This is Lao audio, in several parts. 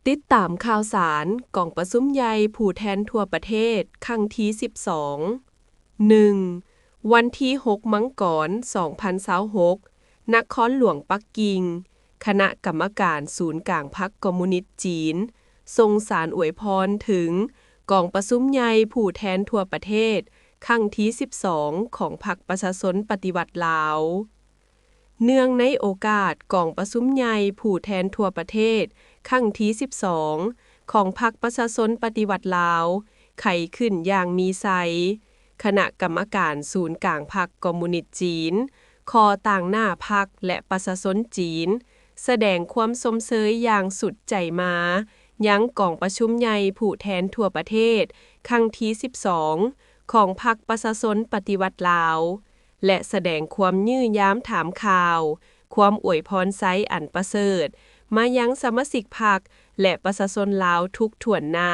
ຕິດຕາມຂ່າວສານກອງປະຊຸມໃຫຍ່ຜູ້ແທນທົ່ວປະເທດຄັ້ງທີສິບສອງ. ໜຶ່ງ, ວັນທີຫົກ ມັງກອນ ສອງພັນຊາວຫົກ, ນະຄອນຫຼວງປັກກິ່ງ, ຄະນະກຳມະການສູນກາງພັກຄອມມູນິດຈີນ ສົ່ງສານອວຍພອນເຖິງກອງປະຊຸມໃຫຍ່ຜູ້ແທນທົ່ວປະເທດຄັ້ງທີສິບສອງ ຂອງພັກປະຊາຊົນປະຕິວັດລາວ. ເນື່ອງໃນໂອກາດກອງປະຊຸມໃຫຍ່ຜູ້ແທນທົ່ວປະເທດຄັ້ງທີສິບສອງ ຂອງພັກປະຊາຊົນປະຕິວັດລາວ ໄຂຂຶ້ນຢ່າງມີໄຊ, ຄະນະກຳມະການສູນກາງພັກຄອມມູນິດຈີນ ຂໍຕາງໜ້າພັກ ແລະ ປະຊາຊົນຈີນ ສະແດງຄວາມຊົມເຊີຍຢ່າງສຸດໃຈມາຍັງກອງປະຊຸມໃຫຍ່ຜູ້ແທນທົ່ວປະເທດຄັ້ງທີສິບສອງ ຂອງພັກປະຊາຊົນປະຕິວັດລາວ ແລະ ສະແດງຄວາມຍື່ຍາມຖາມຂ່າວ, ຄວາມອວຍພອນໄຊອັນປະເສີດມາຍັງສະມາຊິກພັກ ແລະ ປະຊາຊົນລາວທຸກຖ້ວນໜ້າ.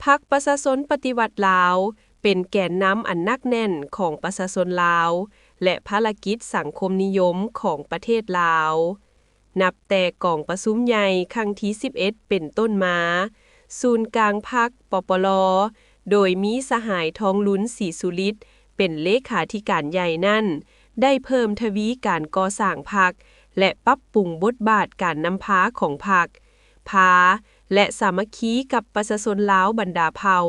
ພັກປະຊາຊົນປະຕິວັດລາວ ເປັນແກນນຳອັນໜັກແໜ້ນຂອງປະຊາຊົນລາວ ແລະ ພາລະກິດສັງຄົມນິຍົມຂອງປະເທດລາວ. ນັບແຕ່ກອງປະຊຸມໃຫຍ່ຄັ້ງທີສິບເອັດເປັນຕົ້ນມາ, ສູນກາງພັກ ປປລ ໂດຍມີສະຫາຍ ທອງລຸນ ສີສຸລິດ ເປັນເລຂາທິການໃຫຍ່ນັ້ນ ໄດ້ເພີ່ມທະວີການກໍ່ສ້າງພັກ ແລະ ປັບປຸງບົດບາດການນຳພາຂອງພັກ, ພາ ແລະ ສາມັກຄີກັບປະຊາຊົນລາວບັນດາເຜົ່າ,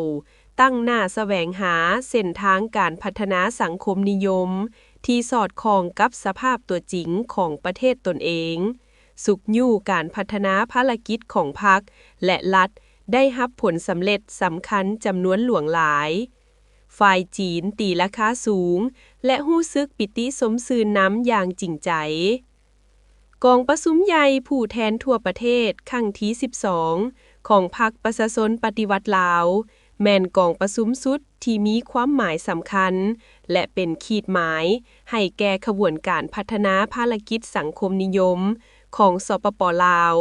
ຕັ້ງໜ້າສະແຫວງຫາເສັ້ນທາງການພັດທະນາສັງຄົມນິຍົມທີ່ສອດຄ່ອງກັບສະພາບຕົວຈິງຂອງປະເທດຕົນເອງ, ຊຸກຍູ້ການພັດທະນາພາລະກິດຂອງພັກ ແລະ ລັດ ໄດ້ຮັບຜົນສຳເລັດສຳຄັນຈຳນວນຫຼວງຫຼາຍ. ຝ່າຍຈີນຕີລາຄາສູງ ແລະ ຮູ້ສຶກປິຕິຊົມຊື່ນນຳຢ່າງຈິງໃຈ. ກອງປະຊຸມໃຫຍ່ຜູ້ແທນທົ່ວປະເທດຄັ້ງທີສິບສອງ ຂອງພັກປະຊາຊົນປະຕິວັດລາວ ແມ່ນກອງປະຊຸມສຸດທີ່ມີຄວາມໝາຍສຳຄັນ ແລະ ເປັນຂີດໝາຍໃຫ້ແກ່ຂະບວນການພັດທະນາພາລະກິດສັງຄົມນິຍົມຂອງ ສປປ ລາວ.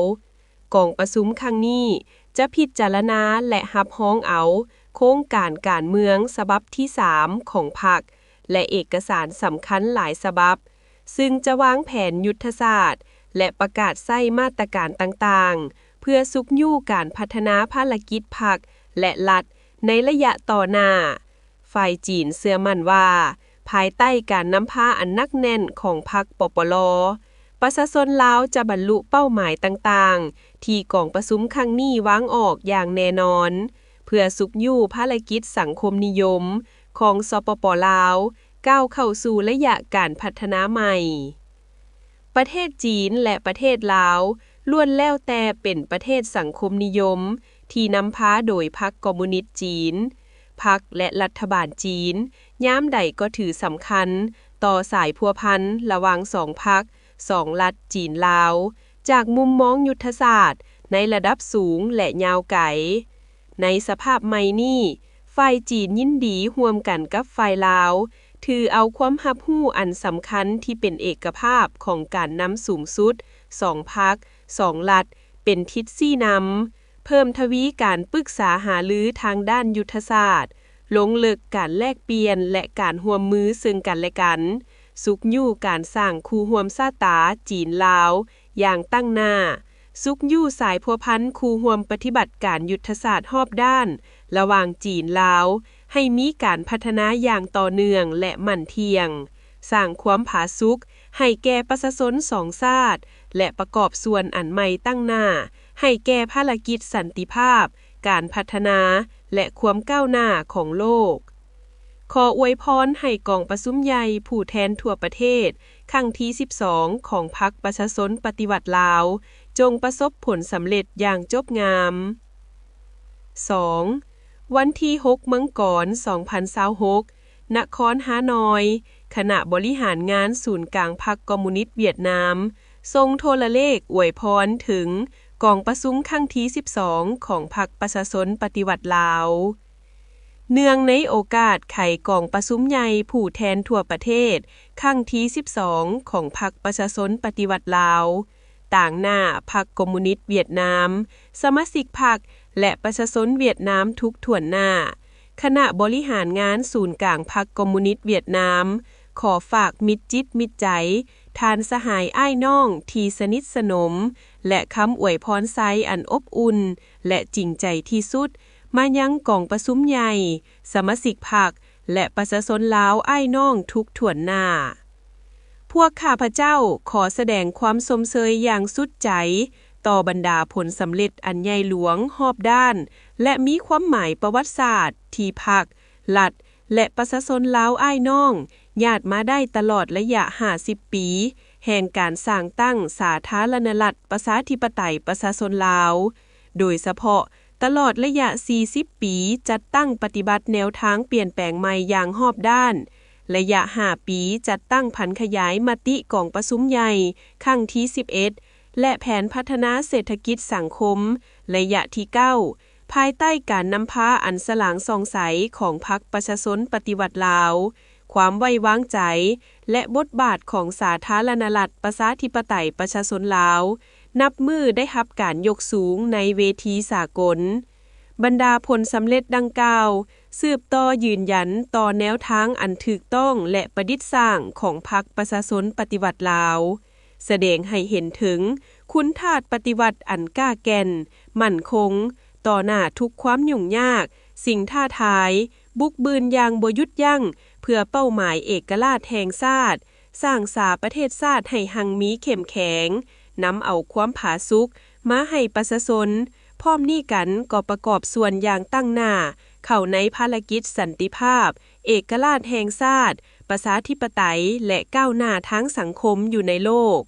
ກອງປະຊຸມຄັ້ງນີ້ຈະພິຈາລະນາ ແລະ ຮັບຮອງເອົາໂຄງການການເມືອງສະບັບທີສາມຂອງພັກ ແລະ ເອກະສານສຳຄັນຫຼາຍສະບັບ, ຊຶ່ງຈະວາງແຜນຍຸດທະສາດ ແລະ ປະກາດໃຊ້ມາດຕະການຕ່າງໆ ເພື່ອຊຸກຍູ້ການພັດທະນາພາລະກິດພັກ ແລະ ລັດໃນໄລຍະຕໍ່ໜ້າ. ຝ່າຍຈີນເຊື່ອໝັ້ນວ່າ ພາຍໃຕ້ການນຳພາອັນໜັກແໜ້ນຂອງພັກ ປປລ ປະຊາຊົນລາວຈະບັນລຸເປົ້າໝາຍຕ່າງໆ ທີ່ກອງປະຊຸມຄັ້ງນີ້ວາງອອກຢ່າງແນ່ນອນ ເພື່ອຊຸກຍູ້ພາລະກິດສັງຄົມນິຍົມຂອງ ສປປ ລາວ ກ້າວເຂົ້າສູ່ໄລຍະການພັດທະນາໃໝ່. ປະເທດຈີນ ແລະ ປະເທດລາວ ລ້ວນແລ້ວແຕ່ເປັນປະເທດສັງຄົມນິຍົມທີ່ນຳພາໂດຍພັກຄອມມູນິດຈີນ. ພັກ ແລະ ລັດຖະບານຈີນ ຍາມໃດກໍຖືສຳຄັນຕໍ່ສາຍພົວພັນລະຫວ່າງສອງພັກ ສອງລັດຈີນ-ລາວ ຈາກມຸມມອງຍຸດທະສາດໃນລະດັບສູງ ແລະ ຍາວໄກ. ໃນສະພາບໃໝ່ນີ້, ຝ່າຍຈີນຍິນດີຮ່ວມກັນກັບຝ່າຍລາວ ຖືເອົາຄວາມຮັບຮູ້ອັນສຳຄັນທີ່ເປັນເອກະພາບຂອງການນຳສູງສຸດສອງພັກ ສອງລັດ ເປັນທິດຊີ້ນຳ, ເພີ່ມທະວີການປຶກສາຫາລືທາງດ້ານຍຸດທະສາດ, ລົງເລິກການແລກປ່ຽນ ແລະ ການຮ່ວມມືເຊິ່ງກັນແລະກັນ, ຊຸກຍູ້ການສ້າງຄູ່ຮ່ວມຊາຕາຈີນ-ລາວຢ່າງຕັ້ງໜ້າ, ຊຸກຍູ້ສາຍພົວພັນຄູ່ຮ່ວມປະຕິບັດການຍຸດທະສາດຮອບດ້ານລະຫວ່າງຈີນ-ລາວ ໃຫ້ມີການພັດທະນາຢ່າງຕໍ່ເນື່ອງ ແລະ ໝັ້ນທ່ຽງ, ສ້າງຄວາມຜາສຸກໃຫ້ແກ່ປະຊາຊົນສອງຊາດ ແລະ ປະກອບສ່ວນອັນໃໝ່ຕັ້ງໜ້າໃຫ້ແກ່ພາລະກິດສັນຕິພາບ, ການພັດທະນາ ແລະ ຄວາມກ້າວໜ້າຂອງໂລກ. ຂໍອວຍພອນໃຫ້ກອງປະຊຸມໃຫຍ່ຜູ້ແທນທົ່ວປະເທດຄັ້ງທີສິບສອງ ຂອງພັກປະຊາຊົນປະຕິວັດລາວ ຈົ່ງປະສົບຜົນສຳເລັດຢ່າງຈົບງາມ. ສອງ, ວັນທີຫົກ ມັງກອນ ສອງພັນຊາວຫົກ, ນະຄອນຮານອຍ, ຄະນະບໍລິຫານງານສູນກາງພັກຄອມມູນິດຫວຽດນາມ ສົ່ງໂທລະເລກອວຍພອນເຖິງກອງປະຊຸມຄັ້ງທີສິບສອງ ຂອງພັກປະຊາຊົນປະຕິວັດລາວ. ເນື່ອງໃນໂອກາດໄຂກອງປະຊຸມໃຫຍ່ຜູ້ແທນທົ່ວປະເທດຄັ້ງທີສິບສອງ ຂອງພັກປະຊາຊົນປະຕິວັດລາວ, ຕາງໜ້າພັກຄອມມູນິດຫວຽດນາມ, ສະມາຊິກພັກ ແລະ ປະຊາຊົນຫວຽດນາມທຸກຖ້ວນໜ້າ, ຄະນະບໍລິຫານງານສູນກາງພັກຄອມມູນິດຫວຽດນາມ ຂໍຝາກມິດຈິດມິດໃຈ ທ່ານສະຫາຍອ້າຍນ້ອງທີ່ສະໜິດສະໜົມ ແລະ ຄຳອວຍພອນໄຊອັນອົບອຸ່ນ ແລະ ຈິງໃຈທີ່ສຸດ ມາຍັງກອງປະຊຸມໃຫຍ່, ສະມາຊິກພັກ ແລະ ປະຊາຊົນລາວອ້າຍນ້ອງທຸກຖ້ວນໜ້າ. ພວກຂ້າພະເຈົ້າຂໍສະແດງຄວາມຊົມເຊີຍຢ່າງສຸດໃຈຕໍ່ບັນດາຜົນສຳເລັດອັນໃຫຍ່ຫຼວງຮອບດ້ານ ແລະ ມີຄວາມໝາຍປະຫວັດສາດທີ່ພັກ, ລັດ ແລະ ປະຊາຊົນລາວອ້າຍນ້ອງຍາດມາໄດ້ຕະຫຼອດໄລຍະຫ້າສິບປີແຫ່ງການສ້າງຕັ້ງສາທາລະນະລັດປະຊາທິປະໄຕປະຊາຊົນລາວ, ໂດຍສະເພາະຕະຫຼອດໄລຍະສີ່ສິບປີຈັດຕັ້ງປະຕິບັດແນວທາງປ່ຽນແປງໃໝ່ຢ່າງຮອບດ້ານ, ໄລຍະຫ້າປີຈັດຕັ້ງຜັນຂະຫຍາຍມະຕິກອງປະຊຸມໃຫຍ່ຄັ້ງທີສິບເອັດ ແລະ ແຜນພັດທະນາເສດຖະກິດສັງຄົມໄລຍະທີເກົ້າ ພາຍໃຕ້ການນຳພາອັນສະຫຼາງສ່ອງໃສຂອງພັກປະຊາຊົນປະຕິວັດລາວ, ຄວາມໄວ້ວາງໃຈ ແລະ ບົດບາດຂອງສາທາລະນະລັດປະຊາທິປະໄຕປະຊາຊົນລາວ ນັບມື້ໄດ້ຮັບການຍົກສູງໃນເວທີສາກົນ. ບັນດາຜົນສຳເລັດດັ່ງກ່າວ ສືບຕໍ່ຢືນຢັນຕໍ່ແນວທາງອັນຖືກຕ້ອງ ແລະ ປະດິດສ້າງຂອງພັກປະຊາຊົນປະຕິວັດລາວ, ສະແດງໃຫ້ເຫັນເຖິງຄຸນທາດປະຕິວັດອັນກ້າແກ່ນ, ໝັ້ນຄົງ, ຕໍ່ໜ້າທຸກຄວາມຫຍຸ້ງຍາກ, ສິ່ງທ້າທາຍ, ບຸກບືນຢ່າງບໍ່ຢຸດຢັ້ງ ເພື່ອເປົ້າໝາຍເອກະລາດແຫ່ງຊາດ, ສ້າງສາປະເທດຊາດໃຫ້ຮັ່ງມີເຂັ້ມແຂງ, ນຳເອົາຄວາມຜາສຸກມາໃຫ້ປະຊາຊົນ, ພ້ອມນີ້ກັນກໍປະກອບສ່ວນຢ່າງຕັ້ງໜ້າເຂົ້າໃນພາລະກິດສັນຕິພາບ, ເອກະລາດແຫ່ງຊາດ, ປະຊາທິປະໄຕ ແລະ ກ້າວໜ້າທາງສັງຄົມຢູ່ໃນໂລກ.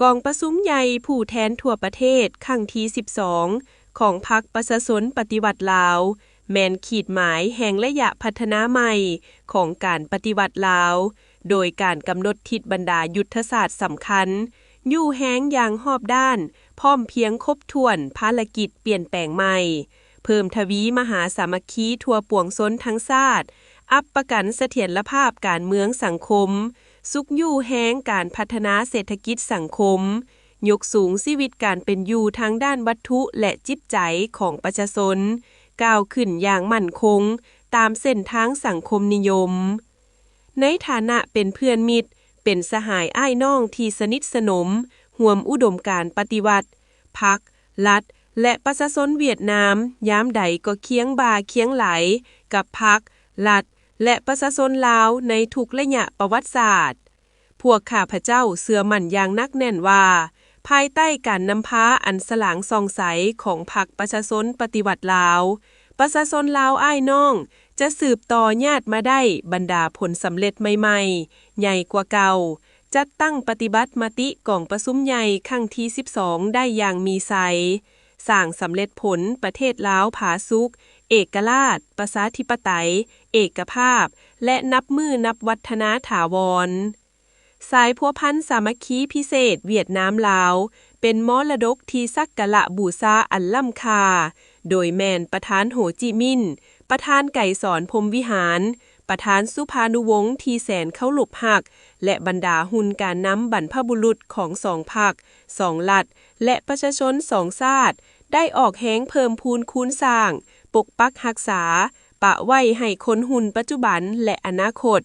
ກອງປະຊຸມໃຫຍ່ຜູ້ແທນທົ່ວປະເທດຄັ້ງທີສິບສອງຂອງພັກປະຊາຊົນປະຕິວັດລາວ ແມ່ນຂີດໝາຍແຫ່ງໄລຍະພັດທະນາໃໝ່ຂອງການປະຕິວັດລາວ, ໂດຍການກຳນົດທິດບັນດາຍຸດທະສາດສຳຄັນ, ຍູ້ແຮງຢ່າງຮອບດ້ານ, ພ້ອມພຽງຄົບຖ້ວນພາລະກິດປ່ຽນແປງໃໝ່, ເພີ່ມທະວີມະຫາສາມັກຄີທົ່ວປວງຊົນທັງຊາດ, ອັບປະກັນສະຖຽນລະພາບການເມືອງສັງຄົມ, ຊຸກຍູ້ແຮງການພັດທະນາເສດຖະກິດສັງຄົມ, ຍົກສູງຊີວິດການເປັນຢູ່ທາງດ້ານວັດຖຸ ແລະ ຈິດໃຈຂອງປະຊາຊົນ ກ້າວຂຶ້ນຢ່າງໝັ້ນຄົງຕາມເສັ້ນທາງສັງຄົມນິຍົມ. ໃນຖານະເປັນເພື່ອນມິດ, ເປັນສະຫາຍອ້າຍນ້ອງທີ່ສະໜິດສະໜົມ, ຮ່ວມອຸດົມການປະຕິວັດ, ພັກ, ລັດ ແລະ ປະຊາຊົນຫວຽດນາມ ຍາມໃດກໍຄຽງບ່າຄຽງໄຫຼກັບພັກ, ລັດ ແລະ ປະຊາຊົນລາວໃນທຸກໄລຍະປະຫວັດສາດ. ພວກຂ້າພະເຈົ້າເຊື່ອໝັ້ນຢ່າງໜັກແໜ້ນວ່າ, ພາຍໃຕ້ການນຳພາອັນສະຫຼາງສ່ອງໃສຂອງພັກປະຊາຊົນປະຕິວັດລາວ, ປະຊາຊົນລາວອ້າຍນ້ອງຈະສືບຕໍ່ຍາດມາໄດ້ບັນດາຜົນສຳເລັດໃໝ່ໆ ໃຫຍ່ກວ່າເກົ່າ, ຈັດຕັ້ງປະຕິບັດມະຕິກອງປະຊຸມໃຫຍ່ຄັ້ງທີສິບສອງໄດ້ຢ່າງມີໄຊ, ສ້າງສຳເລັດຜົນປະເທດລາວຜາສຸກ, ເອກະລາດ, ປະຊາທິປະໄຕ, ເອກະພາບ ແລະ ນັບມື້ນັບວັດທະນາຖາວອນ. ສາຍພົວພັນສາມັກຄີພິເສດຫວຽດນາມ-ລາວ ເປັນມໍລະດົກທີ່ສັກກາລະບູຊາອັນລ້ຳຄ່າ, ໂດຍແມ່ນປະທານໂຫຈິມິນ, ປະທານໄກສອນ ພົມວິຫານ, ປະທານສຸພານຸວົງທີ່ແສນເຄົາລົບຮັກ ແລະ ບັນດາຮຸ່ນການນຳບັນພະບຸລຸດຂອງສອງພັກ, ສອງລັດ ແລະ ປະຊາຊົນສອງຊາດ ໄດ້ອອກແຮງເພີ່ມພູນຄູນສ້າງ, ປົກປັກຮັກສາ, ປະໄວ້ໃຫ້ຄົນຮຸ່ນປັດຈຸບັນ ແລະ ອະນາຄົດ.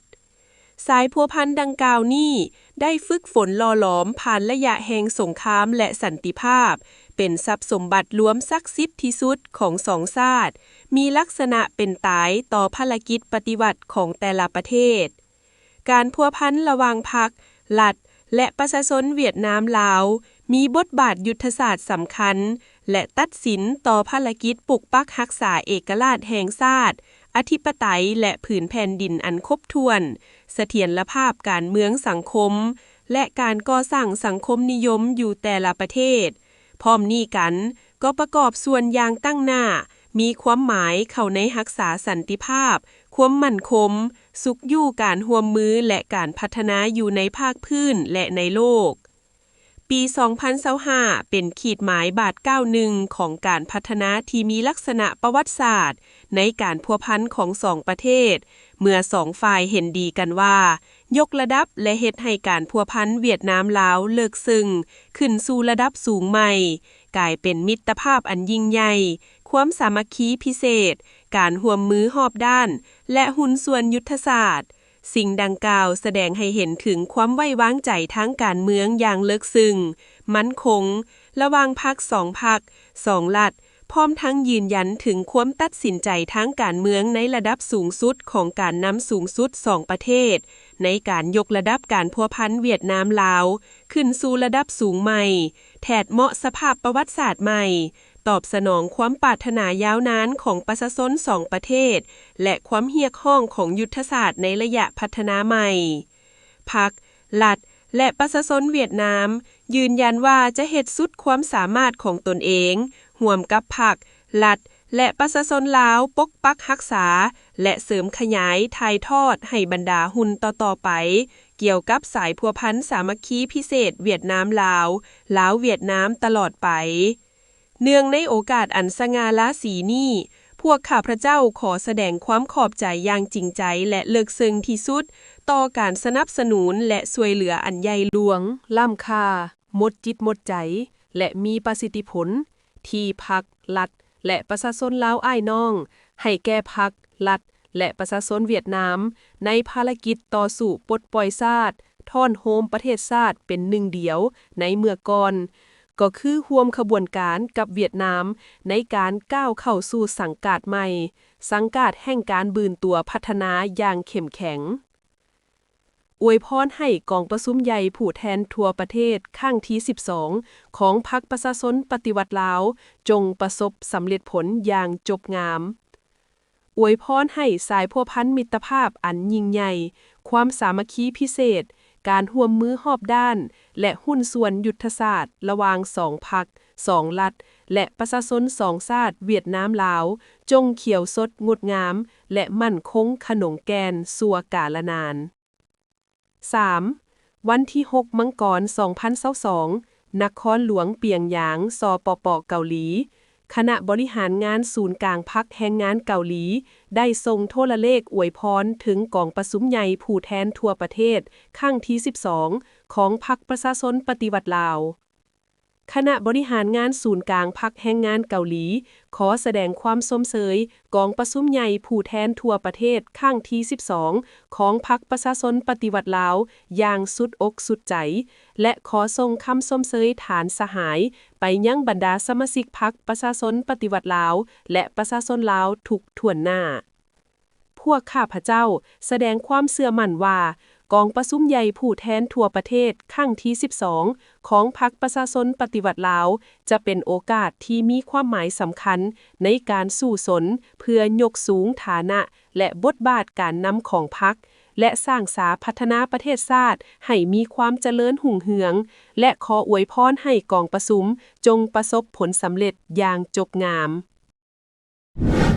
ສາຍພົວພັນດັ່ງກ່າວນີ້ໄດ້ຝຶກຝົນຫຼໍ່ຫຼອມຜ່ານໄລຍະແຫ່ງສົງຄາມ ແລະ ສັນຕິພາບ, ເປັນຊັບສົມບັດລວມສັກສິດທີ່ສຸດຂອງສອງຊາດ, ມີລັກສະນະເປັນຕາຍຕໍ່ພາລະກິດປະຕິວັດຂອງແຕ່ລະປະເທດ. ການພົວພັນລະຫວ່າງພັກ, ລັດ ແລະ ປະຊາຊົນຫວຽດນາມ-ລາວ ມີບົດບາດຍຸດທະສາດສຳຄັນ ແລະ ຕັດສິນຕໍ່ພາລະກິດປົກປັກຮັກສາເອກະລາດແຫ່ງຊາດ, ອະທິປະໄຕ ແລະ ຜືນແຜ່ນດິນອັນຄົບຖ້ວນ, ສະຖຽນລະພາບການເມືອງສັງຄົມ ແລະ ການກໍ່ສ້າງສັງຄົມນິຍົມຢູ່ແຕ່ລະປະເທດ. ພ້ອມນີ້ກັນ ກໍປະກອບສ່ວນຢ່າງຕັ້ງໜ້າ, ມີຄວາມໝາຍເຂົ້າໃນຮັກສາສັນຕິພາບ, ຄວາມໝັ້ນຄົງ, ຊຸກຍູ້ການຮ່ວມມື ແລະ ການພັດທະນາຢູ່ໃນພາກພື້ນ ແລະ ໃນໂລກ. ປີສອງພັນຊາວຫ້າ ເປັນຂີດໝາຍບາດກ້າວໜຶ່ງຂອງການພັດທະນາທີ່ມີລັກສະນະປະຫວັດສາດໃນການພົວພັນຂອງສອງປະເທດ, ເມື່ອສອງຝ່າຍເຫັນດີກັນວ່າ ຍົກລະດັບ ແລະ ເຮັດໃຫ້ການພົວພັນຫວຽດນາມ-ລາວເລິກເຊິ່ງຂຶ້ນສູ່ລະດັບສູງໃໝ່, ກາຍເປັນມິດຕະພາບອັນຍິ່ງໃຫຍ່, ຄວາມສາມັກຄີພິເສດ, ການຮ່ວມມືຮອບດ້ານ ແລະ ຫຸ້ນສ່ວນຍຸດທະສາດ. ສິ່ງດັ່ງກ່າວສະແດງໃຫ້ເຫັນເຖິງຄວາມໄວ້ວາງໃຈທາງການເມືອງຢ່າງເລິກເຊິ່ງ, ໝັ້ນຄົງ ລະຫວ່າງພັກສອງພັກ, ສອງລັດ, ພ້ອມທັງຢືນຢັນເຖິງຄວາມຕັດສິນໃຈທາງການເມືອງໃນລະດັບສູງສຸດຂອງການນຳສູງສຸດສອງປະເທດ ໃນການຍົກລະດັບການພົວພັນຫວຽດນາມ-ລາວ ຂຶ້ນສູ່ລະດັບສູງໃໝ່, ແທດເໝາະສະພາບປະຫວັດສາດໃໝ່, ຕອບສະໜອງຄວາມປາດຖະໜາຍາວນານຂອງປະຊາຊົນສອງປະເທດ ແລະ ຄວາມຮຽກຮ້ອງຂອງຍຸດທະສາດໃນໄລຍະພັດທະນາໃໝ່. ພັກ, ລັດ ແລະ ປະຊາຊົນຫວຽດນາມ ຢືນຢັນວ່າຈະເຮັດສຸດຄວາມສາມາດຂອງຕົນເອງ, ຮ່ວມກັບພັກ, ລັດ ແລະ ປະຊາຊົນລາວ ປົກປັກຮັກສາ ແລະ ເສີມຂະຫຍາຍຖ່າຍທອດໃຫ້ບັນດາຮຸ່ນຕໍ່ໆໄປ ກ່ຽວກັບສາຍພົວພັນສາມັກຄີພິເສດຫວຽດນາມ-ລາວ, ລາວ-ຫວຽດນາມຕະຫຼອດໄປ. ເນື່ອງໃນໂອກາດອັນສະຫງ່າລາສີນີ້, ພວກຂ້າພະເຈົ້າຂໍສະແດງຄວາມຂອບໃຈຢ່າງຈິງໃຈ ແລະ ເລິກເຊິ່ງທີ່ສຸດ ຕໍ່ການສະໜັບສະໜູນ ແລະ ຊ່ວຍເຫຼືອອັນໃຫຍ່ຫຼວງ, ລ້ຳຄ່າ, ໝົດຈິດໝົດໃຈ ແລະ ມີປະສິດທິຜົນ ທີ່ພັກ, ລັດ ແລະ ປະຊາຊົນລາວອ້າຍນ້ອງ ໃຫ້ແກ່ພັກ, ລັດ ແລະ ປະຊາຊົນຫວຽດນາມ ໃນພາລະກິດຕໍ່ສູ້ປົດປ່ອຍຊາດ, ທ້ອນໂຮມປະເທດຊາດເປັນໜຶ່ງດຽວໃນເມື່ອກ່ອນ, ກໍຄືຮ່ວມຂະບວນການກັບຫວຽດນາມໃນການກ້າວເຂົ້າສູ່ສັງກາດໃໝ່, ສັງກາດແຫ່ງການບືນຕົວພັດທະນາຢ່າງເຂັ້ມແຂງ. ອວຍພອນໃຫ້ກອງປະຊຸມໃຫຍ່ຜູ້ແທນທົ່ວປະເທດຄັ້ງທີສິບສອງ ຂອງພັກປະຊາຊົນປະຕິວັດລາວ ຈົ່ງປະສົບສຳເລັດຜົນຢ່າງຈົບງາມ. ອວຍພອນໃຫ້ສາຍພົວພັນມິດຕະພາບອັນຍິ່ງໃຫຍ່, ຄວາມສາມັກຄີພິເສດ, ການຮ່ວມມືຮອບດ້ານ ແລະ ຫຸ້ນສ່ວນຍຸດທະສາດລະຫວ່າງສອງພັກ, ສອງລັດ ແລະ ປະຊາຊົນສອງຊາດຫວຽດນາມ-ລາວ ຈົ່ງຂຽວສົດງົດງາມ ແລະ ໝັ້ນຄົງຂະໜົງແກ່ນຊົ່ວກາລະນານ. ສາມ, ວັນທີຫົກ ມັງກອນ ສອງພັນຊາວສອງ, ນະຄອນຫຼວງປຽງຢາງ, ສປປ ເກົາຫຼີ, ຄະນະບໍລິຫານງານສູນກາງພັກແຮງງານເກົາຫຼີ ໄດ້ສົ່ງໂທລະເລກອວຍພອນເຖິງກອງປະຊຸມໃຫຍ່ຜູ້ແທນທົ່ວປະເທດຄັ້ງທີສິບສອງ ຂອງພັກປະຊາຊົນປະຕິວັດລາວ. ຄະນະບໍລິຫານງານສູນກາງພັກແຮງງານເກົາຫຼີ ຂໍສະແດງຄວາມຊົມເຊີຍກອງປະຊຸມໃຫຍ່ຜູ້ແທນທົ່ວປະເທດຄັ້ງທີສິບສອງ ຂອງພັກປະຊາຊົນປະຕິວັດລາວຢ່າງສຸດອົກສຸດໃຈ ແລະ ຂໍສົ່ງຄຳຊົມເຊີຍຖານສະຫາຍໄປຍັງບັນດາສະມາຊິກພັກປະຊາຊົນປະຕິວັດລາວ ແລະ ປະຊາຊົນລາວທຸກຖ້ວນໜ້າ. ພວກຂ້າພະເຈົ້າສະແດງຄວາມເຊື່ອໝັ້ນວ່າ ກອງປະຊຸມໃຫຍ່ຜູ້ແທນທົ່ວປະເທດຄັ້ງທີສິບສອງ ຂອງພັກປະຊາຊົນປະຕິວັດລາວ ຈະເປັນໂອກາດທີ່ມີຄວາມໝາຍສຳຄັນໃນການສູ້ຊົນເພື່ອຍົກສູງຖານະ ແລະ ບົດບາດການນຳຂອງພັກ ແລະ ສ້າງສາພັດທະນາປະເທດຊາດໃຫ້ມີຄວາມຈະເລີນຮຸ່ງເຮືອງ ແລະ ຂໍອວຍພອນໃຫ້ກອງປະຊຸມຈົ່ງປະສົບຜົນສຳເລັດຢ່າງຈົບງາມ. ສ